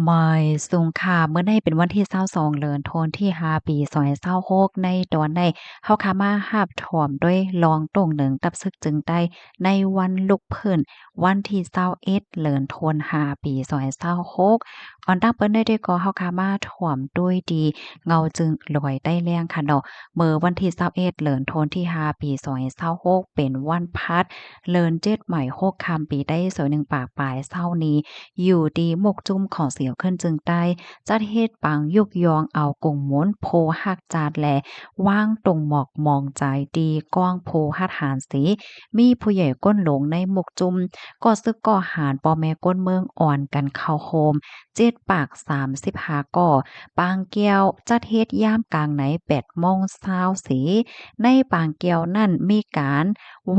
ໝາຍສູງຄ່າ ມື້ນີ້ເປັນວັນທີຊາວສອງ ເລີນໂທນທີຫ້າ ປີສອງພັນຊາວຫົກ ໃນຕອນນີ້ ເຮົາຂ້າມາຮັບຖ້ອມດ້ວຍລອງໂຕ້ງໜຶ່ງ ກັບຊຶກຈຶ່ງໃຕ້ ໃນວັນລຸກພື້ນ ວັນທີຊາວເອັດ ເລີນໂທນຫ້າ ປີສອງພັນຊາວຫົກ ອອນຕັ້ງເປີດໄດ້ດ້ວຍກໍ ເຮົາຂ້າມາຖ້ອມດ້ວຍທີ່ເງົາຈຶ່ງລອຍໃຕ້ແລ້ງຄ່ະເນາະ. ເມື່ອວັນທີຊາວເອັດ ເລີນໂທນທີຫ້າ ປີສອງພັນຊາວຫົກ ເປັນວັນພັດ ເລີນເຈັດ ໝາຍຫົກຄ່ຳ ປີໄຕ້ສອງພັນໜຶ່ງ ປາກປາຍຊາວນີ້ ຢູ່ທີ່ໝົກຈຸ້ມຂອງສຽວຂຶ້ນຈຶ່ງໃຕ້ ຈັດເຮັດປາງຍຸກຍອງເອົາກຸງມຸນໂພຮັກຊາດ ແລະ ວາງຕົງໝອກມອງໃຈທີ່ກອງໂພຮັດຫານເສ ມີຜູ້ໃຫຍ່ກົ້ນຫຼວງໃນໝົກຈຸ້ມ ກໍຊຶກກໍຫານ ພໍ່ແມ່ກົ້ນເມືອງ ອອນກັນເຂົ້າໂຮມ ເຈັດປາກສາມສິບຫ້າກໍ ປາງແກ້ວ ຈັດເຮັດຍາມກາງໃນ ແປດໂມງເຊົ້າເສ ໃນປາງແກ້ວນັ້ນ ມີການ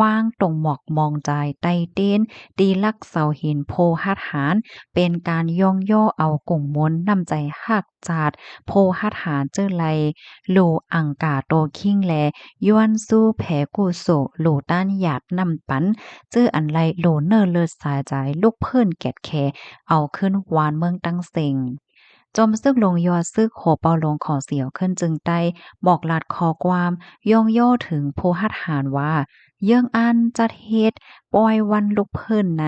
ວາງຕົງໝອກມອງໃຈ ໄຕ່ເຕັ້ນ ຕີຫຼັກເສົາຫີນໂພຮັດຫານ ເປັນການຍ້ອງຍໍເອົາກຸງມຸນນ້ຳໃຈຮັກຊາດ ໂພຮັດຫານ ຈື່ໄລ່ ໂຫຼອັງກາໂຕຄິງ ແລະ ຍວນຊູແຜ່ກູ້ສູ້ ໂຫຼຕ້ານຢາດນ້ຳປັນ ຈື່ອັນໄລ່ໂຫຼເນີເລີດສາຍໃຈ ລຸກຟື້ນແກດແຂ ເອົາຄືນຫວານເມືອງຕັ້ງເສັງ. ຈອມຊຶກຫຼວງຍອດຊຶກ ໂຫເປົາຫຼວງຂອງສຽວຂຶ້ນຈຶ່ງໃຕ້ ບອກລັດຂໍ້ຄວາມ ຍ້ອງຍໍເຖິງໂພຮັດຫານວ່າ ເຍືອງອັນຈັດເຮັດປ້ອຍວັນລຸກຟື້ນໃນ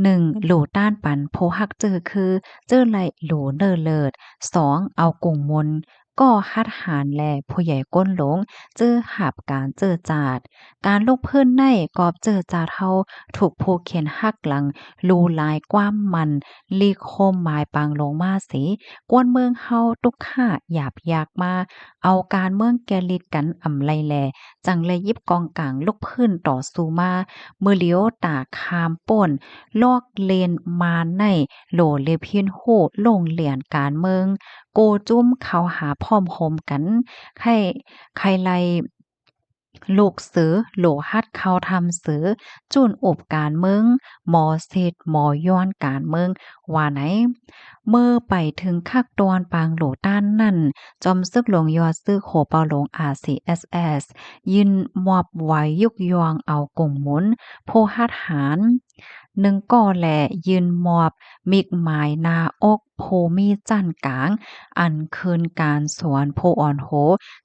ໜຶ່ງ ໂຫຼຕ້ານປັນໂພຮັກຈື່ຄື ຈື່ໄລ່ໂຫຼເນີເລີດ, ສອງ ເອົາກຸງມຸນ ກໍຮັດຫານ ແລະ ຜູ້ໃຫຍ່ກົ້ນຫຼວງ ຈື່ຮັບການເຈີຈາດ. ການລຸກຟື້ນໃນກອບເຈີຈາດເຮົາ ຖືກຜູກແຂນຫັກຫຼັງ ລູລາຍຄວາມໝັ້ນ ລີກໂຮມໝາຍປາງລົງມາເສ ກວນເມືອງເຮົາຕຸກຂະຫຍາບຢາກມາ ເອົາການເມືອງແກ່ລິດກັນອຳໄລແລ ຈັ່ງໄດ້ຢິບກອງກາງລຸກຟື້ນຕໍ່ສູ້ມາ ມື້ຫຼຽວຕາຂ້າມໂປ້ນ ລອກເລນມານໃນ ໂຫຼເລບຮຽນຮູ້ ໂລງລຽນການເມືອງ ໂກຈຸ້ມເຂົ້າຫາພ້ອມໂຮມກັນ ໄຄ ໄຄໄລ ລູກເສືອ ໂຫຼຫັດເຂົ້າຖ້ຳເສືອ ຈູນອຸບການເມືອງ ໝໍເສດໝໍຍ້ອນການເມືອງ ວ່າໃນ. ເມື່ອໄປເຖິງຄັກຕອນປາງໂຫຼຕ້ານນັ້ນ ຈອມຊຶກຫຼວງຍອດຊຶກ ໂຫເປົາຫຼວງ ອາຊີເອສເອສ ຍື່ນມອບໄຫວຍຸກຍອງເອົາກົງມຸນ ໂພຮັດຫານ ໜຶ່ງກໍ ແລະ ຍື່ນມອບມິກໝາຍໜ້າອົກ ໂພມີຈັນກາງ ອັນຄືນການສວນໂພອ່ອນໂຫ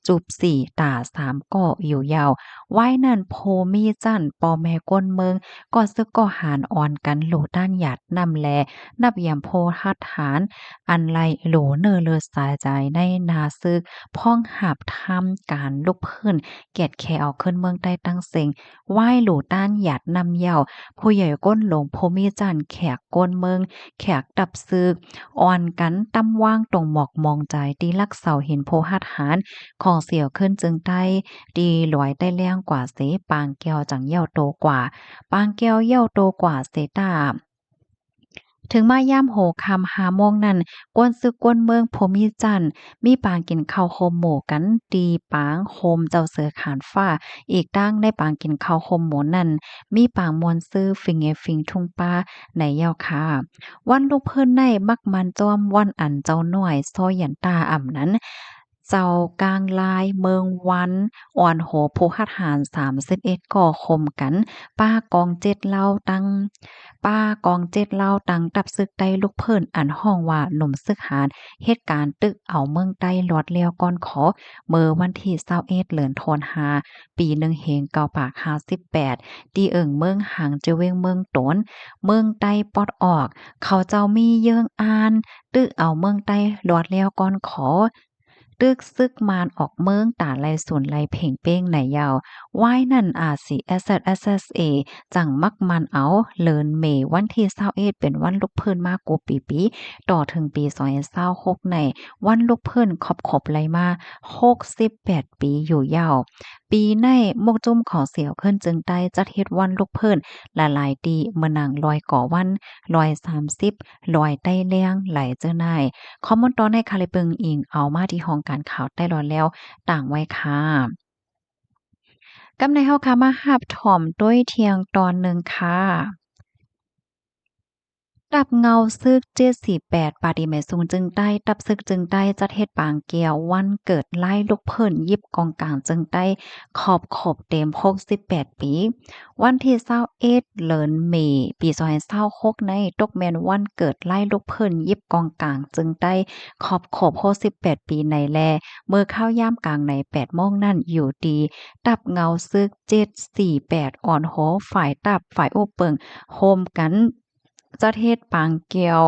ຈູບສີຕາສາມກໍຢູ່ຍາວ. ວາຍນັ້ນໂພມີຈັນ ພໍ່ແມ່ກົ້ນເມືອງ ກໍຊຶກກໍຫານອອນກັນໂຫຼຕ້ານຢາດນ້ຳ ແລະ ນັບຢາມໂພຮັດຫານ ອັນໄລ່ໂຫຼເນີເລີດສາຍໃຈໃນໜ້າຊຶກ ພ້ອງຮັບທຳການລຸກຟື້ນ ແກດແຂເອົາຄືນເມືອງໃຕ້ຕັ້ງເສັງ. ວາຍໂຫຼຕ້ານຢາດນ້ຳຍາວ ຜູ້ໃຫຍ່ກົ້ນຫຼວງ ໂພມີຈັນ ແຂກ ກວນເມືອງ ແຂກທັບຊຶກ ອອນກັນຕຳວາງຕົງໝອກມອງໃຈ ຕີຫຼັກເສົາຫີນໂພຮັດຫານ ຂອງສຽວຂຶ້ນຈຶ່ງໃຕ້ ຕີລອຍໃຕ້ແລ້ງກວ່າເສ ປາງແກ້ວຈັ່ງເຍົ້າໂຕກວ່າ ປາງແກ້ວເຍົ້າໂຕກວ່າເສຕາ ເຖິງມາຍາມຫົວຄ່ຳຫ້າໂມງນັ້ນ ກວນຊຶກກວນເມືອງ ໂພມີຈັນ ມີປາງກິນເຂົ້າໂຮມໝູ່ກັນ ຕີປາງໂຮມເຈົ້າເສືອຂານຟ້າ ອີກທັງໃນປາງກິນເຂົ້າໂຮມໝູ່ນັ້ນ ມີປາງມ່ວນຊື່ ຟິງເງຟິງທຸງປ້າ ໃນເຍົາຄາ. ວັນລຸກຟື້ນໃນມັກມັນຈອມວັນອັນເຈົ້ານ້ອຍ ຊໍຍັນຕາ ອຳນັ້ນ ເຈົ້າກາງລາຍເມືອງວັນ ອອນໂຫໂພຮັດຫານ ສາມສິບເອັດກໍ ໂຮມກັນ ປາກອງເຈັດເຫຼົ່າຕັ້ງ ປາກອງເຈັດເຫຼົ່າຕັ້ງທັບຊຶກໃຕ້ລຸກຟື້ນ ອັນຮ້ອງວ່າ ໜຸ່ມຊຶກຫານ ເຮັດການຕຶກເອົາເມືອງໃຕ້ລອດແລ້ວກ່ອນຂໍ ເມື່ອວັນທີຊາວເອັດ ເດືອນໂທນຫ້າ ປີໜຶ່ງເຮງເກົ້າປາກຫ້າສິບແປດ ທີ່ເອີ່ງເມືອງຫາງ ຈະເວັງເມືອງຕົນ ເມືອງໃຕ້ປອດອອກ ເຂົາເຈົ້າມີເຍີ້ງອານ ຕຶກເອົາເມືອງໃຕ້ລອດແລ້ວກ່ອນຂໍ ຕຶກຊຶກມານອອກເມືອງ ຕາໄລ່ສູນໄລ່ເພັງເປ້ງໃນເຍົາ. ວາຍນັ້ນ ອາຊີເອສເອສເອສເອສເອ ຈັ່ງມັກໝັ້ນເອົາເລີນເມ ວັນທີຊາວເອັດ ເປັນວັນລຸກຟື້ນມາກູ່ປີໆ ຕໍ່ເຖິງປີສອງພັນຊາວຫົກໃນ ວັນລຸກຟື້ນຄົບໆໄລ່ມາ ຫົກສິບແປດປີຢູ່ເຍົາ. ປີໃນໝົກຈຸ້ມຂອງສຽວຂຶ້ນຈຶ່ງໃຕ້ ຈັດເຮັດວັນລຸກຟື້ນຫຼາຍໆທີ່ ເໝືອນໜັງ ຮ້ອຍກໍວັນ, ຮ້ອຍສາມສິບ, ຮ້ອຍໃຕ້ແລ້ງ ຫຼາຍເຈີນາຍ. ຂໍ້ມູນຕອນໃນຄາລິບເບິ່ງອີງເອົາມາທີ່ຫ້ອງການຂ່າວໃຕ້ລອດແລ້ວ ຕາງໄວ້ຄ່ະ. ກັບໃນເຮົາຄ່ະມາຮັບຖ້ອມດ້ວຍທ່ຽງຕອນໜຶ່ງຄ່ະ. ຕັບເງົາຊຶກເຈັດສີ່ແປດ ປາຕີໄໝສູງເຈີງໃຕ້ ຕັບຊຶກເຈີງໃຕ້ ຈັດເຮັດປາງແກ້ວວັນເກີດ ລາຍລຸກເພິ່ນ ຢິບກອງກາງເຈີງໃຕ້ ຄອບຄົບເຕັມຫົກສິບແປດປີ. ວັນທີຊາວເອັດ ເດືອນເມ ປີສອງພັນຊາວຫົກ ໃນ ຕົກແມ່ນວັນເກີດ ລາຍລຸກເພິ່ນ ຢິບກອງກາງເຈີງໃຕ້ ຄອບຄົບຫົກສິບແປດປີໃນແລ. ເມື່ອຂ່າວຍາມກາງໃນແປດໂມງນັ້ນ ຢູ່ທີ່ຕັບເງົາຊຶກເຈັດສີ່ແປດ ອອນໂຮ ຝ່າຍຕັບ ຝ່າຍອົບເປິງ ໂຮມກັນ ຈັດເຮັດປາງແກ້ວ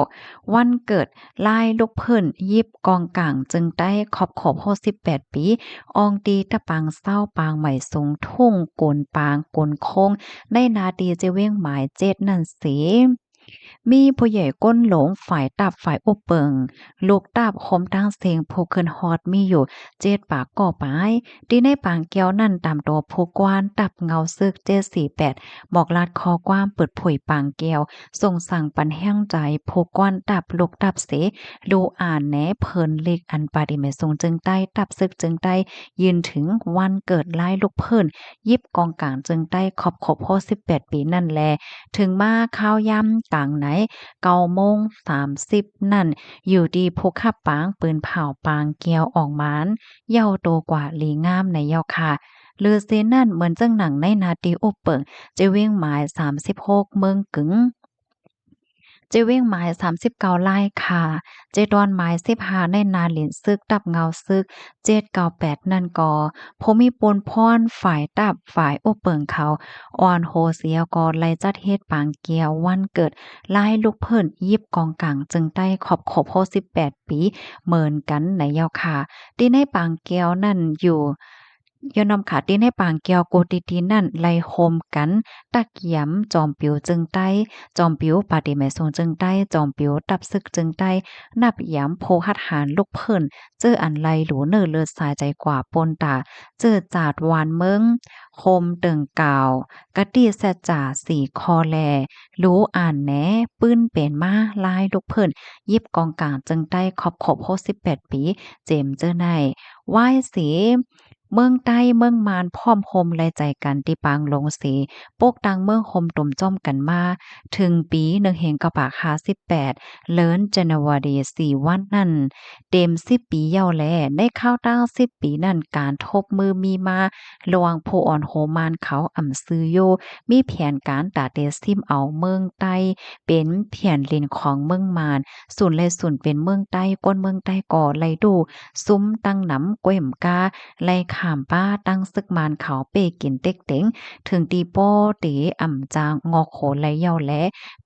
ວັນເກີດ ລາຍລຸກເພິ່ນ ຢິບກອງກາງເຈີງໃຕ້ ຄອບຄົບຫົກສິບແປດປີ ອອງຕີຕະປາງເຊົ້າ ປາງໄໝສູງ ທຸ່ງໂກນປາງ ໂກນໂຄ້ງ ໃນໜ້າທີ່ເຈວຽງໝາຍເຈັດນັ້ນເສ. ມີຜູ້ໃຫຍ່ກົ້ນຫຼົງ ຝ່າຍຕັບ ຝ່າຍອົບເປິງ ລູກຕັບ ໂຮມທັງເສັງຜູ້ຂຶ້ນຮອດມີຢູ່ເຈັດປາກກໍປາຍ. ທີ່ໃນປາງແກ້ວນັ້ນ ຕາມໂຕຜູ້ກວານຕັບເງົາຊຶກເຈັດສີ່ແປດ ບອກລາດຂໍ້ຄວາມເປີດເຜີຍປາງແກ້ວ ສົ່ງສັງປັນແຮງໃຈຜູ້ກວານຕັບ ລູກຕັບເສ ລູອານແນເພິ່ນລິກ ອັນປາຕີໄໝສູງເຈີງໃຕ້ ຕັບຊຶກເຈີງໃຕ້ ຢືນເຖິງວັນເກີດ ລາຍລຸກເພິ່ນ ຢິບກອງກາງເຈີງໃຕ້ ຄອບຄົບຫົກສິບແປດປີນັ້ນແລ. ເຖິງມາຂ່າວຍາມກາງໃນເກົ້າໂມງສາມສິບນັ້ນ ຢູ່ທີ່ຜູ້ຂັບປາງ ປືນເຜົາປາງແກ້ວອອກມານ ເຍົາໂຕກວ່າລີງາມໃນເຍົາຄາ. ຫຼືເຊັ່ນນັ້ນ ເໝືອນຈັ່ງໜັງໃນໜ້າທີ່ອົບເປິງ ເຈວຽງໝາຍສາມສິບຫົກ ເມືອງກຶງ ເຈວຽງໝາຍສາມສິບເກົ້າ ລາຍຄາ ເຈດອນໝາຍສິບຫ້າ ໃນໜ້າເຫຼັນຊຶກ ຕັບເງົາຊຶກເຈັດເກົ້າແປດນັ້ນກໍ ຜູ້ມີປຸນພອນ ຝ່າຍຕັບ ຝ່າຍອົບເປິງເຂົາ ອອນໂຮເສຍກໍໄດ້ຈັດເຮັດປາງແກ້ວວັນເກີດ ລາຍລຸກເພິ່ນ ຢິບກອງກາງເຈີງໃຕ້ ຄອບຄົບຫົກສິບແປດປີ ເໝືອນກັນໃນເຍົາຄາ. ທີ່ໃນປາງແກ້ວນັ້ນຢູ່ ຍ້ອນນຳຂາດ ທີ່ໃນປາງແກ້ວໂກຕິຕິນັ້ນ ໄດ້ໂຮມກັນຕັກຢາມຈອມປິວເຈີງໃຕ້ ຈອມປິວປາຕີໄໝສູງເຈີງໃຕ້ ຈອມປິວຕັບຊຶກເຈີງໃຕ້ ນັບຢາມຜູ້ຮັດຫານລຸກເພິ່ນ ເຈີອັນໄລຫຼູເນີເລີດສາຍໃຈກວ່າປົນຕາ ເຈີຈາດວານເມືອງ ໂຮມເຕີງກ່າວ ກະຕິສັດຈາສີ່ຂໍ້ແລ ຫຼູອານແນ ປືນເປັນມາ ລາຍລຸກເພິ່ນ ຢິບກອງກາງເຈີງໃຕ້ ຄອບຄົບຫົກສິບແປດປີ ເຈມເຈີໃນ ວາຍເສ ເມືອງໃຕ້ເມືອງມ່ານ ພ້ອມໂຮມແລໃຈກັນ ທີ່ປາງລົງເສ ປົກຕັ້ງເມືອງໂຮມຕຸມຈ້ອມກັນມາ ເຖິງປີໜຶ່ງເຮງເກົ້າປາກຫ້າສິບແປດ ເດືອນ January ສີ່ວັນນັ້ນ ເຕັມສິບປີເຍົາແລ. ໃນຄາວຕັ້ງສິບປີນັ້ນ ການທົບມືມີມາລະຫວ່າງຜູ້ອອນໂຮມມ່ານເຂົາ ອຳຊື່ຢູ່ ມີແຜນການຕາເຕະຊິມເອົາເມືອງໃຕ້ ເປັນແຜ່ນດິນຂອງເມືອງມ່ານ ສູນແລສູນເປັນເມືອງໃຕ້ ຄົນເມືອງໃຕ້ກໍໄດ້ດູຊຸມຕັ້ງນຳ ແກ້ມກ້າ ໄລ່ຂ້າມປ້າ ຕັ້ງຊຶກມ່ານເຂົາເປ້ກິນເຕັກເຕັງ ເຖິງທີ່ປໍເຕອຳຈາງງອກໂຂໄລເຍົາແລ.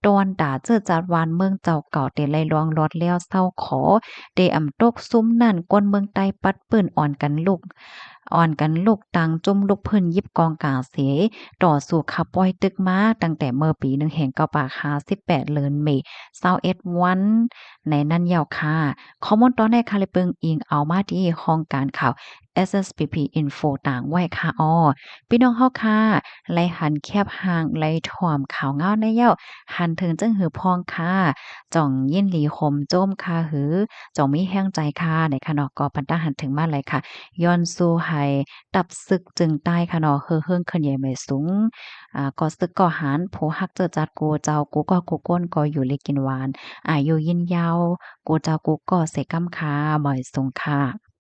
ຕອນຕາເຈີຈາດວານເມືອງເຈົ້າເກົ່າ ເຕໄລ່ລ່ວງລອດແລ້ວເຊົາຂໍ ເຕອຳຕົກຊຸມນັ້ນ ຄົນເມືອງໃຕ້ປັດປືນ ອ່ອນກັນລຸກ ອ່ອນກັນລຸກຕັ້ງຈຸ້ມລຸກເພິ່ນ ຢິບກອງກາງເສ ຕໍ່ສູ້ຂັບປ່ອຍຕຶກມາ ຕັ້ງແຕ່ເມື່ອປີໜຶ່ງເຮງເກົ້າປາກຫ້າສິບແປດ ເດືອນເມ ຊາວເອັດວັນ ໃນນັ້ນເຍົາຄາ. ຂໍ້ມູນຕອນໃນຄາ ໄດ້ເບິ່ງອີງເອົາມາທີ່ຫ້ອງການຂ່າວ ເອສເອສພີພີ Info ຕາງໄວ້ຄ່າ. ອໍ ພີ່ນ້ອງເຮົາຄ່າ ໄລ່ຫັນແຄບຮ່າງ ໄລ່ຖ້ວມຂ່າວງາວໃນເຍົາ ຫັນເຖິງຈັ່ງຫື່ນພອງຄ່າ ຈ່ອງຍິນດີໂຮມໂຈມຄ່າ ຫຼື ຈ່ອງມີແຮງໃຈຄ່າ ໃນຄ່າເນາະ ກໍປັນຕາຫັນເຖິງມາໄດ້ຄ່າ ຍ້ອນສູ້ໃຫ້ ຕັບຊຶກເຈີງໃຕ້ຄ່າເນາະ ເຮີເຫິງເຄື່ອນໃຫຍ່ໄໝສູງ ອາ ກໍ່ຊຶກກໍ່ຫານ ຜູ້ຮັກເຈີຈາດ ກູ່ເຈົ້າ ກູ່ກໍ ກູ່ກົ້ນ ກໍຢູ່ດີກິນຫວານ ອາຍຸຍືນຍາວ ກູ່ເຈົ້າ ກູ່ກໍ ເສກຳຄ່າ ໝາຍສູງຄ່າ.